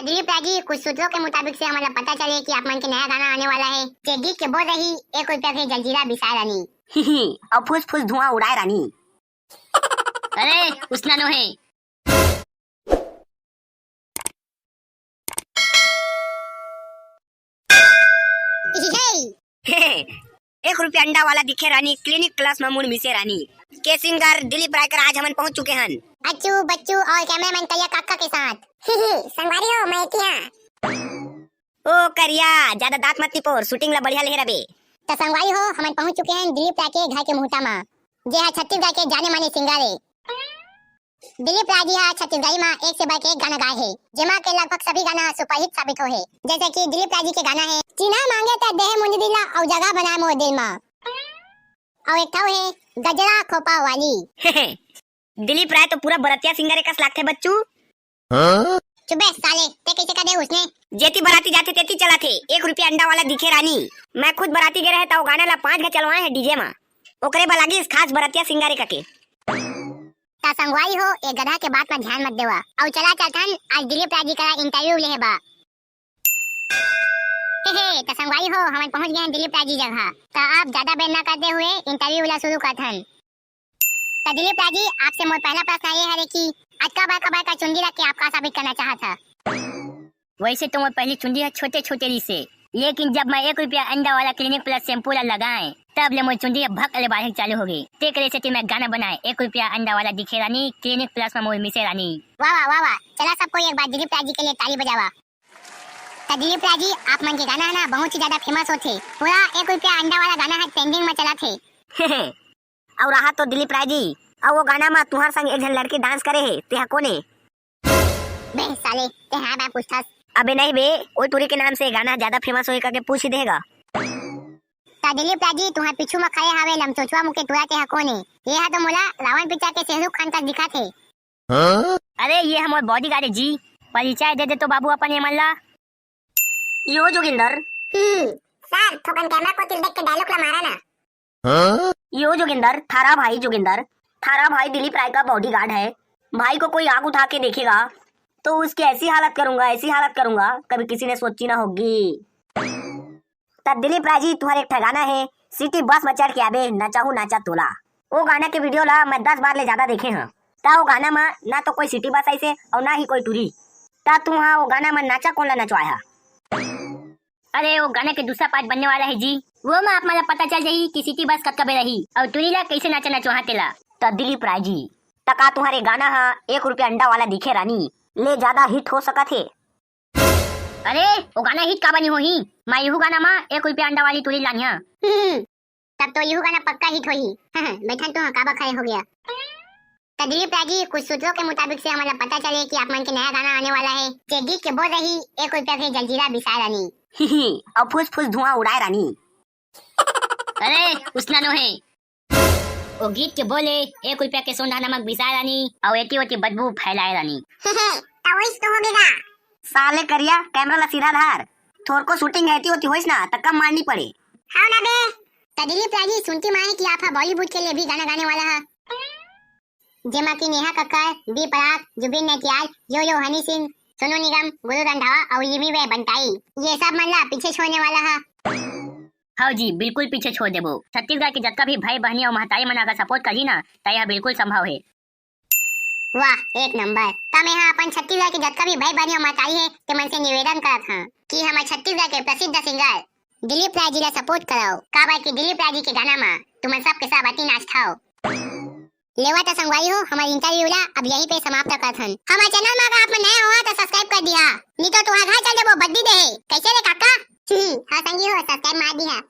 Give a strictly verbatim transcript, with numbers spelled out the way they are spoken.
दिलीप राय जी, कुछ सूत्रों के मुताबिक से हमन ला पता चले कि आप मन के नया गाना आने वाला है, जे गीत के बोल रही, "एक रुपया के जलजीरा बिसाए रानी।" ही ही, अउ फुस फुस धुआं उड़ाए रानी। अरे, उसना नो है। एक रुपया अंडा वाला दिखे रानी, Clinic Plus में मुड़ मिसे रानी के सिंगर दिलीप राय कर आज हमन पहुंच चुके हन। अच्छू, बच्चू और कैमरामैन करिया काका के साथ। संगवारी हो, मैं एती हां। ओ करिया, ज्यादा दांत मत टिपोर, shooting ला बढ़िया ले रबे। त संगवारी हो, हमन पहुंच चुके हन दिलीप राय के घर के मुहूता मा, जे हा छत्तीसगढ़ के जाने माने सिंगर ए। दिलीप राय जी हा छत्तीसगढ़ी मा एक से बढ़ के एक गाना गाए हे, जेमा के लगभग सभी गाना हा superhit साबित होए हे। जैसे कि दिलीप राय जी के गाना हे, "चिन्हा मांगे त देहे मुंजरी ला, अउ जगह बनाए मोर दिल मा।" अउ एक ठो हे, "गजरा खोपा वाली।" दिलीप राय तो पूरा बरतिया सिंगर कस लागथे बच्चू। हां? चुप बे साले, ते कैसे कदे उसने? जेती बराती जाथे तेती चलाथे, "एक रुपया अंडा वाला दिखे रानी।" मैं खुद बराती गे रहे त वो गाना ला पांच घा चलवाए हे DJ मा, ओकरे बर लागिस खास बरतिया सिंगर कके। त संगवारी हो, ए गधा के बात मा ध्यान मत देवा। अउ चला चलथन आज दिलीप राय जी करा interview लेहे बा। हे हे, त संगवारी हो, हमन पहुंच गए हन दिलीप राय जी जगह। त अब ज्यादा देर ना करते हुए interview ला शुरू करथन। त दिलीप राय जी, आपसे मोर पहला प्रश्न ये हरे कि आज का बार का बार का चुंदी रख के आप का साबित करना चाहत हा? वैसे तो मोर पहली चुंदी ह छोटे छोटे रिहिसे, लेकिन जब मैं एक रुपया अंडा वाला Clinic Plus shampoo ला लगाए, तब ले मोर चुंदी ह भक ले बाढ़े चालू हो गई। तेकरे सेती मैं गाना बनाए, "एक रुपया अंडा वाला दिखे रानी, Clinic Plus में मोर मिसे रानी।" वाह, वाह, वाह, वाह। चला सब कोई एक बार दिलीप राय जी के लिए ताली बजावा। त दिलीप राय जी, आप मन के गाना है ना, बहुत ही ज्यादा famous होथे। पूरा एक रुपया अंडा वाला गाना है, trending में चला थे। अउ रहा तो दिलीप राय जी, अउ वो गाना मा तुहर संग एक झन लड़की dance करे हे, तेहा कोन ए? बे साले, तेहा मैं पूछथस। अबे नहीं बे, ओई टूरी के नाम से गाना ज्यादा famous होही करके पूछ ही देगा। त दिलीप राय जी, तुहर पीछू मा खड़े हावे लमचोचवा मुके टूरा, तेहा कोन ए? ये हा तो मोला रावण picture के शाहरुख खान कस दिखत हे। हाँ? अरे, ये हमर bodyguard है जी, परिचय दे दे तो बाबू अपन ये मन ला। यो जोगिंदर। हम्म, सर, थोकन camera कोति ल देख के dialogue ला मारा ना। हाँ? यो जोगिंदर, थारा भाई जोगिंदर, थारा भाई दिलीप राय का bodyguard है। भाई को कोई आग उठा के देखेगा, तो उसकी ऐसी हालत करूंगा, ऐसी हालत करूंगा, कभी किसी ने सोची ना होगी। त दिलीप राय जी, तुहर एक ठा गाना है, city bus में चढ़ के आबे, नचाहू नाचा तोला। ओ गाना के video ला मैं दस बार ले ज्यादा देखे हंव। त ओ गाना म ना तो कोई city bus आइसे अउ ना ही कोई टूरी। त तुहा ओ गाना म नाचा कोन ला नचवाय हा? अरे, वो गाना के दूसरा part बनने वाला है जी, वो में आप मन ला पता चल जाही कि city bus कतका बेर आही अउ टूरी ला कैसे नाचा नचवाहा तेला। त दिलीप राय जी, त का तुम्हारे गाना हा एक रुपया अंडा वाला दिखे रानी ले ज्यादा hit हो सकत हे? अरे, वो गाना hit काबर नहीं होही? मैं यहू गाना मा एक रुपया अंडा वाली टूरी लानिया। हम्म, तब तो यहू गाना पक्का hit होही। बैठन तो हाँ, काबर खड़े हो गया। त दिलीप राय जी, कुछ सूत्रों के मुताबिक से हमन ला पता चले कि आप मन के नया गाना आने वाला है, जे गीत के बोल रही, "एक रुपया के जलजीरा बिसाए रानी।" अउ फुस फुस धुआं उड़ाए रानी। अरे, उसना नो है। ओ गीत के बोले, "एक रुपया के सोंधा नमक बिसाए रानी, अउ एती ओती बदबू फैलाए रानी।" त वही तो हो गया। साले करिया, camera ला सीधा धार। थोरको shooting एती ओती होइस ना, त कम मारनी पड़े। हाँ ना बे। त दिलीप राय जी, सुनती माही कि आप हा Bollywood के लिए भी गाना गाने वाला है। जेमा कि नेहा कक्कड़, बी प्राक, जुबिन नटियाल, यो यो हनी सिंह, सोनू निगम, गुरु रंधावा अउ इमी वे बंटाई, ये सब मन ला पीछे छोड़ने वाला हा। हव जी, बिल्कुल पीछे छोड़ देबो। छत्तीसगढ़ के जतका भी भाई बहनी अउ महतारी मन अगर support करही ना, त यह बिल्कुल संभव हे। वाह, एक नंबर। त मेहा अपन छत्तीसगढ़ के जतका भी भाई बहनी अउ महतारी हे, ते मन से निवेदन करत हां कि हमर छत्तीसगढ़ के प्रसिद्ध singer दिलीप राय जी ला support करव, काबर कि दिलीप राय जी के गाना मा तुमन सब के सब अति नाचथव। लेवा त संगवारी हो, हमर interview ला अब यहीं पे समाप्त करत हन। हमर channel मा अगर आप मन नया होहा त subscribe कर दिहा, नी तो तुहा घर चल देबो बद्दी देहे। कैसे रे काका? हाँ संगी हो, subscribe मार दिहा।